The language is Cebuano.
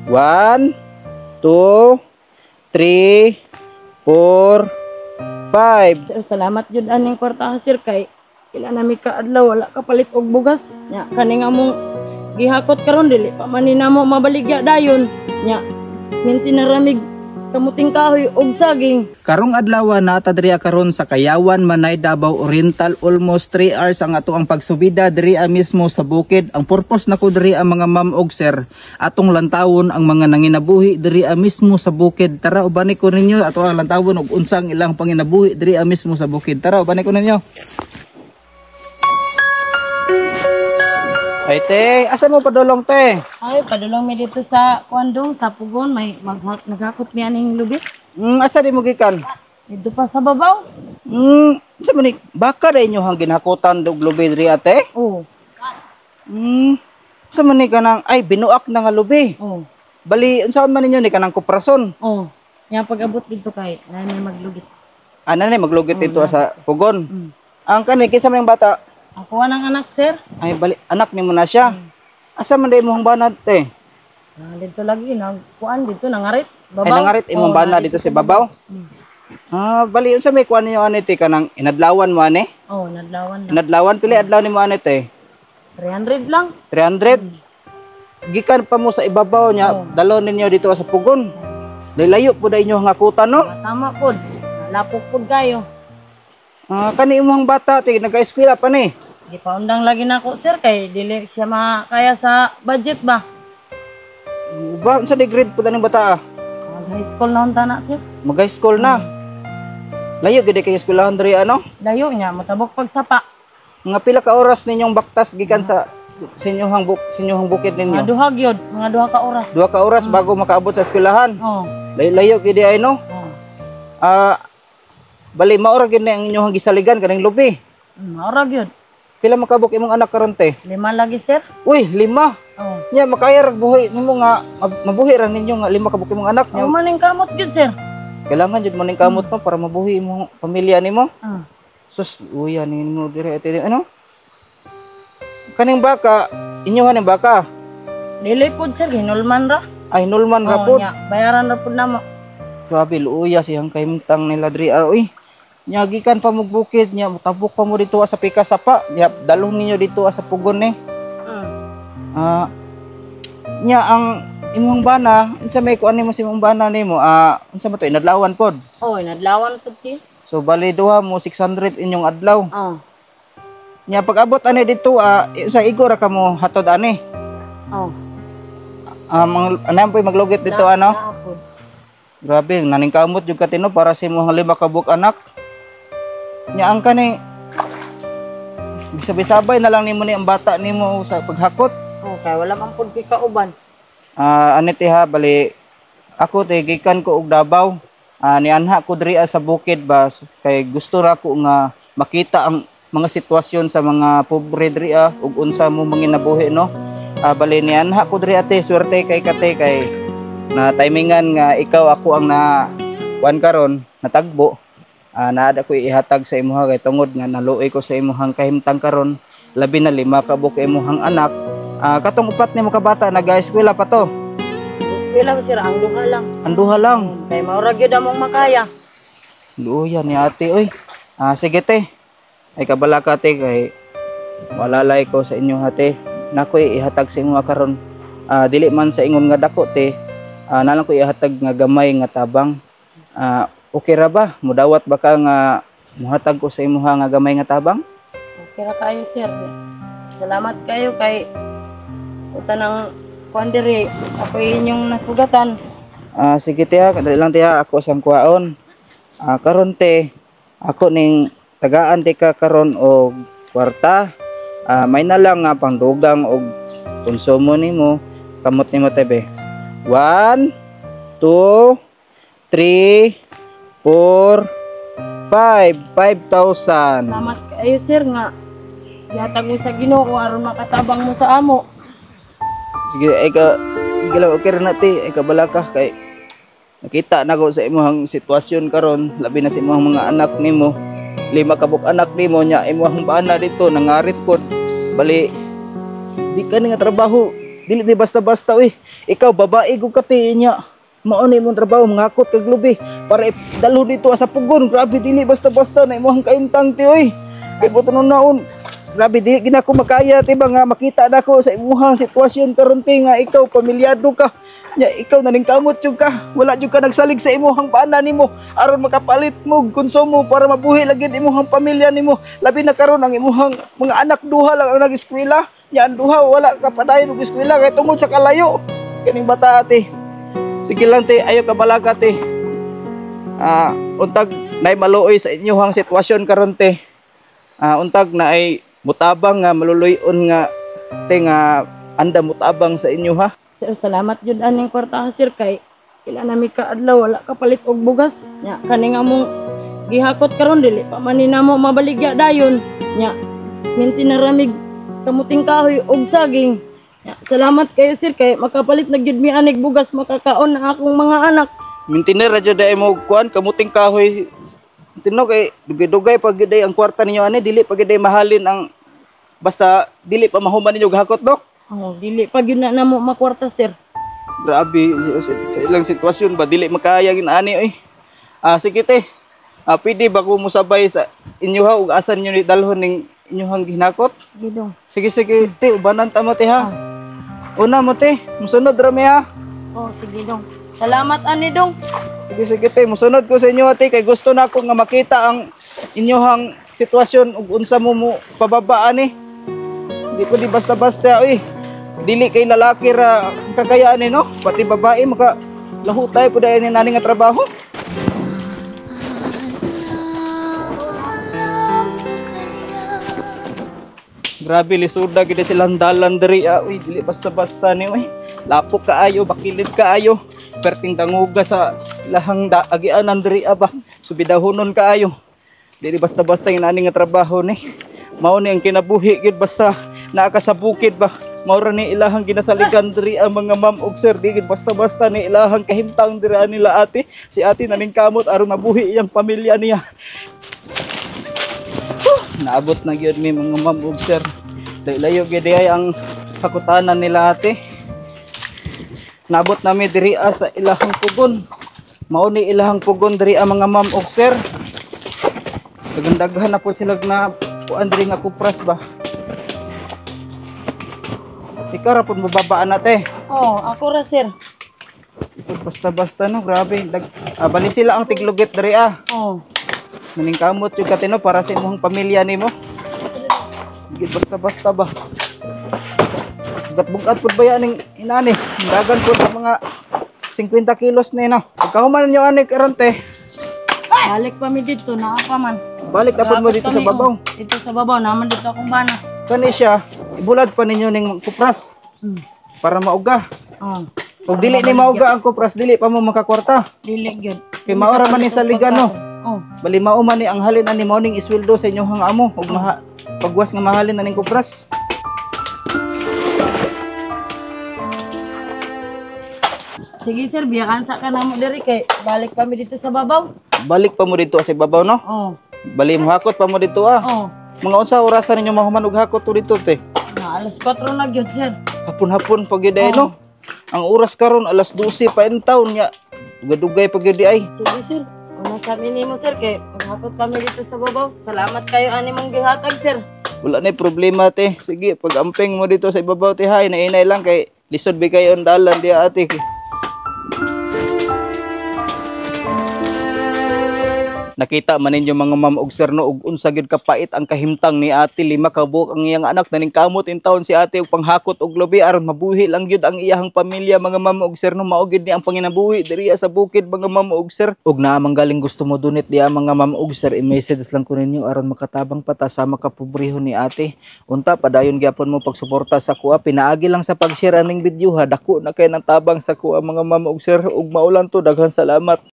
1, 2, 3, 4, 5. Sir, salamat jud aning kwarta, sir, kay pila na mi ka adlaw wala ka palit og bugas. Nya kani nga mong gihakot karon, dili pa man ni namo mabaligya dayon. Nya minti na ramig kamuting kahoy og saging. Karong adlaw nata diri karon sa Kayawan, Manay, Davao Oriental. Almost 3 hours ang ato ang pagsubida diri mismo sa bukid. Ang purpose nako diri, ang mga ma'am og sir, atong lantawon ang mga nanginabuhi diri mismo sa bukid. Tara, ubani ko ninyo, ato ang lantawon og unsang ilang panginabuhi diri mismo sa bukid. Tara, ubani ko ninyo. Ay te, asa mo padulong, te? Ay, padulong mi dito sa Kwandong, sa Pugon, may maghak naghakot mi aning lubit. Asa di mo gikan? Dito pa sa babaw. Unsa man ni baka da inyo hang ginahakotan og lubi diri, ate? Oh. Unsa man ni kanang, ay, binuak na nga lubi? Oh. Bali unsaon man ninyo ni kanang kuprason? Oh. Nya pag abot dito kay na may maglugit. Ana ni maglugit dito sa pugon. Ang kani, kinsa man yung bata? Ako ang anak, sir. Ay, bali anak nimo na siya. Asa man day imong banad, te? Ah, dito lagi nagkuan dito nangarit. Babaw. Ay, nangarit imong Oh, bana dito sa babaw. Ah, bali unsa may kuan ninyo ani, te, kanang inadlawan mo ani? Oh, nadlawan na. Inadlawan, pili adlaw nimo ani, te? 300 lang. 300. Gikan pa mo sa ibabaw niya, dalon ninyo dito sa pugon. Layo po da inyo ang hakutan, no? Ah, tama pod. Lapok pod kayo. Ah, kani imong bata, te, nag-eskwela pa ni? Gipaundang lagi nako, sir, kay dili siya makaya sa budget ba. Ba, unsa ni grade po taning bata, ah? Mag high school na unta na, sir. Mag-high school na. Layo gid kay eskwelahan diri, ano? Layo niya motabok pagsapa. Mga pila ka oras ninyong baktas gikan sa inyong bukid Mga ninyo? duha gyud, mga 2 ka oras. 2 ka oras bago makaabot sa eskwelahan. Oh. Layo gid ay, no? Oh. Ah, bali mao ra gid na ang inyong gisaligan kaning lubi. Maura gyud. Pila makabok imong anak karon, te? 5 lagi, sir. Uy, 5. Oh. Nya makaya ra buhi nimo nga mabuhi ra ninyo nga 5 kabuk imong anak Nya. Nya. Maning kamot gyud, sir. Kailangan jud mo ning kamot mo para mabuhi imong pamilya nimo. Ah. Sus, uya nimo dire, ate, ano? Kaning baka, inyohan ning baka? Dili pod, sir, hinulman ra. Ay, nulman ra Oh, pod. nya, bayaran ra pod namo. Grabe, luuya siyang kahimtang nila diri. Ah, uy. Nya gikan pa mo bukid, nya tabok pa mo dito sa pikas sapa. Nya dalhon ninyo dito sa pugon ni. Ah, nya ang imong bana, unsa may kuan nimo sa imong bana nimo? Ah, unsa man to, inadlawan pod? Oh, inadlawan pod siya. So bali duha mo 600 inyong adlaw. Oh. Nya pag abot ani dito, ah, sa igo ra ka mo hatod ani? Oh. Ah, mga anam po'y maglugit dito, ano? Na pod. Grabe, naningkamot jud ka tino para sa imong 5 ka buok anak. Nya ang kani, sabay-sabay na lang nimo ni ang bata nimo sa paghakot. Oh, kay wala man pod kay kauban. Ah, ani te ha, bali ako te gikan ko og Davao. Ah, nianha ko diri sa bukid ba kay gusto ra ko nga makita ang mga sitwasyon sa mga pobre diri ug unsa mo manginabuhi, no. Ah, bali nianha ko diri, ate, swerte kay kate kay na timingan nga ikaw ako ang na kuan karon natagbo. Ah, naada ko ihatag sa imuha kay tungod nga naluoy ko sa imuhang kahimtang karon, labi na 5 ka buok imuhang anak. Ah, katong 4 nimo ka bata nag-eskwela pa to? Eskwela sir, ang duha lang. Ang duha lang. Oh, kay maura gyud among makaya. Luoya ni ate oy. Ah, sige te. Ay kabala ka te kay walalay ko sa inyo ate. Nakoy ihatag sa imuha karon. Ah, dili man sa ingon nga dako, te. Ah, nalang ko ihatag nga gamay nga tabang. Ah, okay ra ba? Mudawat ba ka nga muhatag ko sa imuha nga gamay nga tabang? Okay ra kayo, sir. Salamat kayo kay uta ng kuan diri ako inyong nasugatan. Ah, sige te ha, kadali lang te ha, ako sang kuhaon. Ah, karon te, ako ning tagaan te ka karon og kwarta. Ah, may na lang nga pangdugang og konsumo nimo. Kamot nimo te be. 1, 2, 3, 4, 5, 5,000. Salamat kayo, sir, nga gihatag mo sa Ginoo aron makatabang mo sa amo. Sige, ay ka, sige lang, okay ra na te, ay kabala ka kay nakita na ko sa imong sitwasyon karon, labi na sa imong mga anak nimo. 5 ka buok anak nimo nya imong bana dito nangarit pod. Bali di ka ni nga trabaho. Dili ni basta-basta uy. Ikaw babae gud ka te nya. Mao ni imong trabaho, mangakot kag lubi para dalhon dito sa pugon. Grabe, dili basta-basta na imong kahimtang, te, oy. Kay buto naon. Grabe, di gina ko makaya, te ba, nga makita na ko sa imong sitwasyon karon, te, nga ikaw pamilyado ka. Nya ikaw naningkamot jud ka. Wala jud ka nagsalig sa imong bana nimo aron makapalit mo og konsumo para mabuhi lagi imong pamilya nimo. Labi na karon ang imong mga anak, duha lang ang nag-eskwela. Nya ang duha wala ka padayon og eskwela kay tungod sa kalayo. Kaning bata, ate. Sige lang, te, ayo ka balaga, te. Untag nay maluoy sa inyong sitwasyon karon, te. Untag na ay mutabang nga maluluy-on nga, te, nga anda mutabang sa inyo, ha. Sir, salamat jud aning kwarta, sir, kay pila na mi ka adlaw wala kapalit og bugas. Nya kani nga mong gihakot karon dili pa man ni namo mabaligya dayon. Nya minti na ramig kamuting kahoy og saging. Nya, salamat kayo, sir, kay makapalit na gyud mi anig bugas, makakaon na akong mga anak. Mintiner ra jud ay mo kuan kamuting kahoy. Tino kay dugay-dugay pag gyud ang kwarta ninyo ani, dili pa gyud mahalin ang basta dili pa mahuman ninyo gahakot, no? Oh, dili pa gyud na namo makwarta, sir. Grabe sa ilang sitwasyon ba, dili makaya gin ani oy. Sige, te. Pwede ba ko mosabay sa inyo ha ug asan niyo ni dalhon ning inyohang hinakot? Sige, dong. Sige sige, te, ubanan ta mo, te, ha. Una mo, te, musunod ra mi, ha. Oh, sige, dong. Salamat ani, dong. Sige sige, te, musunod ko sa inyo, ate, kay gusto na ako nga makita ang inyohang sitwasyon ug unsa mo mo pababa ani. Di ko di basta-basta oy. Dili kay lalaki ra ang kakayaan ni, no? Pati babae maka lahutay po dahil ni nani nga trabaho. Grabe, lisuda gid silang dalan diri, ah. Uy, dili basta-basta ni uy. Lapok kaayo, bakilid kaayo. Perting danguga sa ilahang agianan diri, ah, ba. Subidahonon kaayo. Dili basta-basta yung nani nga trabaho ni. Mao ni ang kinabuhi gid basta naa ka sa bukid ba. Mao ra ni ilahang ginasaligan diri ang mga ma'am og sir. Di gid basta-basta ni ilahang kahimtang diri nila ate. Si ate naningkamot aron mabuhi iyang pamilya niya. Naabot na gyud mi, mga ma'am ug sir. Layo gyud ay ang hakutanan nila ate. Naabot nami diri sa ilahang pugon. Mao ni ilahang pugon diri ang mga ma'am ug sir. Daghan-daghan na po sila na kuan diri nga kupras ba. Ikaw ra pud mababaan na, te. Oh, ako ra, sir. Basta-basta, no, grabe. Bali sila ang tiglugit diri, ah. Oh. Naningkamot yung katino para sa imong pamilya nimo. Gid basta-basta ba. Bugat-bugat pud ba yan ning inani? Dagan pud ang mga 50 kilos ni, no. Pagkahuman ninyo ani karon, te, Balik pa mi dito, naa pa man. Balik na pud mo dito sa Kami, babaw. oh. Dito sa babaw, naman dito akong bana. Kani siya, ibulad pa ninyo ning kupras para mauga. Oh. Ug dili ni mauga ang kupras, dili pa mo makakwarta. Dili gyud. Kay mao ra man ni sa liga, no. Oh. Bali mao man ni ang halin ani mao ning isweldo sa inyong amo ug maha, pagwas nga mahalin na ning kupras. Sige, sir, biyakan sa ka namo diri kay balik pa mi dito sa babaw. Balik pa mo dito sa ibabaw, no? Oh. Bali mo hakot pa mo dito, ah. Oh. Mga unsa orasan ninyo mahuman og hakot to dito, te? Na alas 4 na gyud, sir. Hapon-hapon pag gyud ay, no? Ang oras karon alas 12 pa in town nya. Dugay-dugay pa gyud ay. Sige, sir. Una sa amin nimo, sir, kay maghakot kami dito sa babaw. Salamat kayo ani mong gihatag, sir. Wala na problema, te. Sige, pag amping mo dito sa ibabaw, te, hay, nainay lang kay lisod bi kayo ang dalan diya, ate. Nakita man ninyo, mga ma'am og sir, no, og unsa gyud kapait ang kahimtang ni ate. Lima ka buok ang iyang anak, naningkamot in taon si ate og panghakot og lubi aron mabuhi lang gyud ang iyahang pamilya, mga ma'am og sir, no. Mao gyud ni ang panginabuhi diri sa bukid, mga ma'am og sir. Og naa man galing gusto mo donate diya, mga ma'am og sir, i-message lang ko ninyo aron makatabang pa ta sa makapobrehon ni ate. Unta padayon gyapon mo pagsuporta sa kuha, pinaagi lang sa pag-share aning video, ha. Dako na kay ng tabang sa kuha, mga ma'am og sir, ug maulan to. Daghan salamat.